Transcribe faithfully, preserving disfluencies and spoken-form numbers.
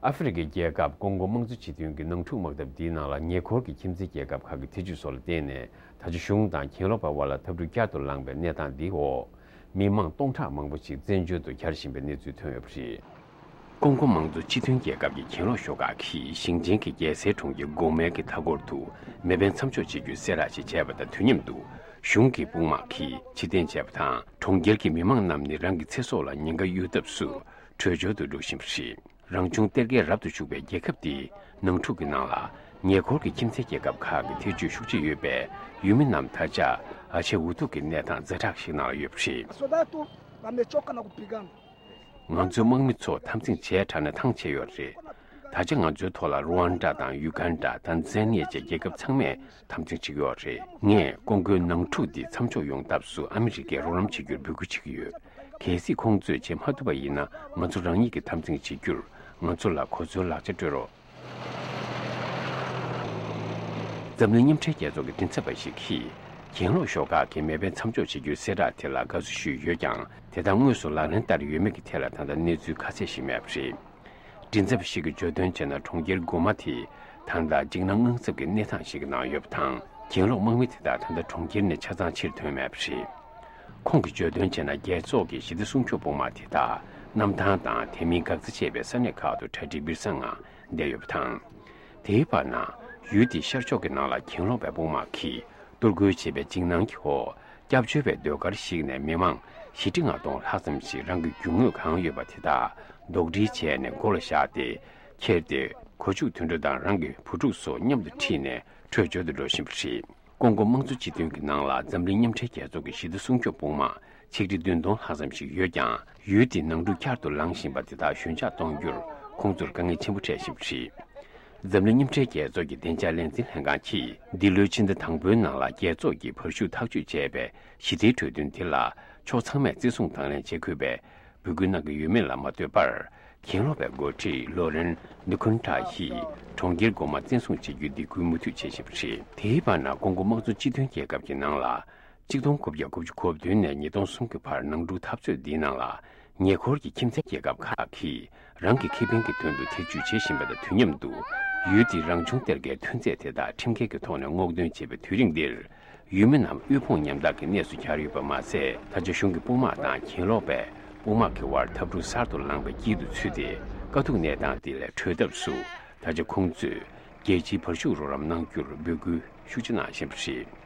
ཨ་ཧྥེ་རི་ཁའི་རྒྱལ་ཁབ་ཀོང་ཀོ་དམངས་གཙོ་སྤྱི་མཐུན་གྱི་ནང་འཁྲུག་དམག་འཐབ་འདིའི་ནང་ལ་ཉེ་འཁོར་གྱི་ཁྱིམ་མཚེས་རྒྱལ་ཁབ་ཁག་གི་ཐེ་ཇུས་སོགས་ལ་བརྟེན་ནས་ད་ཆ་གཞུང་དང་གྱེན་ལོག་པའི་དབར་ལ་འཐབ་འཁྲུག་བསྐྱར་དུ་ལངས་པའི་གནས་སྟངས་འདིའི་འོག་མི་མང་སྟོང་ཕྲག་མང་པོ་ཞིག་བཙན་བྱོལ་དུ་གྱར་བཞིན་པའི་གནས་ཚུལ་ཐོན་ཡོད་པ་རེད། ཀོང་ཀོ་དམངས་གཙོ་སྤྱི་མཐུན་རྒྱལ་ཁབ་ཀྱི་གྱེན་ལོག་ཤོག་ཁག་གིས་ཞིང་ཆེན་གྱི་རྒྱལ་སའི་གྲོང་ཁྱེར་གོ་མའི་གི་མཐའ་འཁོར་དུ་མེ་འཕེན་མཚམས་འཇོག་བྱེད་རྒྱུའི་གསལ་བསྒྲགས་ཤིག་བྱས་པ་དང་དུས་མཉམ་དུ་གཞུང་གི་དཔུང་དམག་གིས་ཕྱིར་འཐེན་བྱས་པ་དང་གྲོང་ཁྱེར་གྱི་མི་མང་རྣམས་ནི་རང་གི་ཚེ་སྲོག་ལ་ཉེན་ཁ་གཡོལ་ཐབས་སུ་བྲོས་བྱོལ་དུ་འགྲོ་བཞིན་པ་རེད། རང་བྱུང་གཏེར་ཁའི་རབ་ཏུ་ཕྱུག་པའི་རྒྱལ་ཁབ་འདིའི་ནང་འཁྲུག་གི་ནང་ལ་ཉེ་འཁོར་གྱི་ཁྱིམ་མཚེས་རྒྱལ་ཁབ་ཁག་གི་ཐེ་ཇུས་ཤུགས་ཆེ་ཡོད་པས་ཡུལ་མི་རྣམས་ད་ཆ་ཨ་ཆད་འུ་ཐུག་གི་གནས་སྟངས་ཛ་དྲག་ཞིག་ནང་ལ་ཡོད་པ་རེད། སོ་ད་ཏུ་བ་མེ་ཅོག་ཀ་ན་གོ་པི་གང་། ང་ཚོའི་དམག་མི་ཚོ་འཐབ་འཛིང་བྱས་དྲགས་ན་ཐང་ཆད་ཡོད་རེད། ད་ཆ་ང་ཚོའི་ཐོག་ལ་རུ་ཝན་ཌ་དང་ཡུ་གན་ཌ་ཏན་ཛན་ནི་ཡ་བཅས་རྒྱལ་ཁབ་ཚང་མས་འཐབ་འཛིང་བྱེད་ཀྱི་ཡོད་རེད། ངས་ཀོང་ཀོའི་ནང་འཁྲུག་འདི་མཚམས་འཇོག་ཡོང་ཐབས་སུ་ཨ་མི་རི་ཀས་རོགས་རམ་བྱེད་རྒྱུར་འབོད་སྐུལ་བྱེད་ཀྱི་ཡོད། གལ་སྲིད་ཁོང་ཚོས་བྱེད་མ་ཐུབ་པ་ཡིན་ན་ང་ཚོ་རང་ཉིད་ཀྱིས་འཐབ་འཛིང་བྱེད་རྒྱུར་ང་ཚོ་ལ་གོ་མཚོན་ལག་ཆ་སྤྲོད་རོགས། འཛམ་གླིང་མཉམ་འབྲེལ་རྒྱལ་ཚོགས་ཀྱི་མགྲིན་ཚབ་པ་ཞིག་གིས་གྱེན་ལོག་ཤོག་ཁག་གིས་མེ་འཕེན་མཚམས་འཇོག་བྱེད་རྒྱུའི་གསལ་བསྒྲགས་དེ་ལ་དགའ་བསུ་ཞུས་ཡོད་ཀྱང་དེ་དག་དངོས་སུ་ལག་ལེན་བསྟར་ཡོད་མེད་ཀྱི་ཐད་ལ་ད་ལྟ་གནས་ཚུལ་ཁ་གསལ་ཞིག་མེད་པ་རེད། མགྲིན་ཚབ་ཞིག་གིས་བརྗོད་དོན་བྱས་ན་གྲོང་ཁྱེར་གོ་མ་དེ་ད་ལྟ་འཇིགས་སྣང་དངངས་འཚབ་ཀྱི་གནས་སྟངས་ཤིག་གི་ནང་ཡོད་པ་དང་གྱེན་ལོག་དམག་མི་དེ་དག་ད་ལྟ་གྲོང་ཁྱེར་ནས་ཆ་ཚང་ཕྱིར་ཐོན་མེད་པ་རེད། ཁོང་གིས་བརྗོད་དོན་བྱས་ན་རྒྱལ་ཚོགས་ཀྱི་ཞི་བདེ་སྲུང་སྐྱོབ་དཔུང་དམག་དེ་དག་གནམ་ཐང་དང་དེ་མིན་འགག་རྩ་ཆེ་བའི་ས་གནས་ཁག་ཏུ་གྲ་སྒྲིག་འབེལ་གསང་ངང་བསྡད་ཡོད་པ་དང་། དེའི་བར་ན་ཡུལ་དེའི་ཤར་ཕྱོགས་ཀྱི་ནང་ལ་གྱེན་ལོག་པའི་དཔུང་དམག་གིས་གཏོར་རྒོལ་བྱེད་པའི་འཇིགས་སྣང་གི་འོག་སྐྱབས་བཅོལ་བའི་ཟློས་གར་ཞིག་ནས་མི་མང་བཞི་ཁྲི་ལྔ་སྟོང་ལྷག་ཙམ་ཞིག་རང་གི་རྒྱུ་དངོས་གང་ཡོད་པ་དེ་དག་རྡོག་སྒྲིལ་བྱས་ནས་མགོ་ལ་བཞག་སྟེ་ཁྱེར་ཏེ་གོ་ཆུག་དུད་འགྲོ་དང་རང་གི་བུ་ཕྲུག་སོགས་མཉམ་དུ་ཁྲིད་ནས་བྲོས་བྱོལ་དུ་འགྲོ་བཞིན་པ་རེད། ཀོང་ཀོ་དམངས་གཙོ་སྤྱི་མཐུན་གྱི་ནང་ལ་འཛམ་གླིང་མཉམ་འབྲེལ་རྒྱལ་ཚོགས་ཀྱི་ཞི་བདེ་སྲུང་སྐྱོབ་དཔུང་དམག་ཆིག་ཁྲི་བདུན་སྟོང་ལྷག་ཙམ་ཞིག་ཡོད་ཀྱང་ཡུལ་དེའི་ནང་འཁྲུག་བསྐྱར་དུ་ལངས་བཞིན་པ་དེ་དག་ཞོད་འཇགས་གཏོང་རྒྱུར་ཁོང་ཚོར་དཀའ་ངལ་ཆེན་པོ་འཕྲད་བཞིན་པ་རེད། འཛམ་གླིང་མཉམ་འབྲེལ་རྒྱལ་ཚོགས་ཀྱི་བདེ་འཇགས་ལས་འཛིན་ལྷན་ཁང་གིས་འདི་ལོའི་ཕྱི་ཟླ་དང་པོའི་ནང་ལ་རྒྱལ་ཚོགས་ཀྱིས་བར་ཞུགས་ཐག་གཅོད་བྱས་པའི་ཞི་བདེའི་གྲོས་མཐུན་དེ་ལ་ཕྱོགས་ཚང་མས་བརྩི་སྲུང་དང་ལེན་བྱེད་དགོས་པའི་འབོད་སྐུལ་གནང་གི་ཡོད་མེད་ལ་མ་ལྟོས་པར་གྱེན་ལོག་པའི་འགོ་ཁྲིད་ལོ་རེན་ནི་ཁུན་ཁྲ་ཡིས་གྲོང་ཁྱེར་གོ་མ་བཙན་བཟུང་བྱེད་རྒྱུའི་སྡིགས་སྐུལ་མུ་མཐུད་བྱེད་བཞིན་པ་རེད། དེའི་བར་ན་ཀོང་ཀོ་དམངས་གཙོ་སྤྱི་མཐུན་རྒྱལ་ཁབ་ཀྱི་ནང་ལ་གཅིག་སྟོང་དགུ་བརྒྱ་དགུ་བཅུ་གོ་བདུན་ནས་ཉིས་སྟོང་གསུམ་གྱི་བར་ནང་འཁྲུག་འཐབ་རྩོད་འདིའི་ནང་ལ་ཉེ་འཁོར་གྱི་ཁྱིམ་མཚེས་རྒྱལ་ཁབ་ཁག་གིས་རང་གི་ཁེ་ཕན་གྱི་དོན་དུ་ཐེ་ཇུས་བྱེད་བཞིན་པ་དང་དུས་མཉམ་དུ་ཡུལ་དེའི་རང་བྱུང་གཏེར་ཁའི་ཐོན་རྫས་དེ་དག་ཁྲིམས་འགལ་གྱི་ཐོག་ནས་སྔོག་འདོན་བྱེད་པའི་དུས་རིང་འདིར་ཡུལ་མི་རྣམས་དབུལ་ཕོངས་ཉམ་ཐག་གི་གནས་སུ་གྱར་ཡོད་པ་མ་ཟད། ད་ཆ་གཞུང་གི་དཔུང་དམག་དང་གྱེན་ལོག་པའི་དཔུང་དམག་གི་དབར་འཐབ་འཁྲུག་གསར་དུ་ལངས་པའི་དཀྱིལ་དུ་ཚུད་དེ། དཀའ་སྡུག་གནས་སྟངས་འདི་ལས་གྲོལ་ཐབས་སུ། ད་ཆ་ཁོང་ཚོས་རྒྱལ་སྤྱིའི་བར་ཞུགས་རོགས་རམ་གནང་རྒྱུར་འབོད་སྐུལ་ཤུགས་ཆེ་གནང་བཞིན་པ་རེད།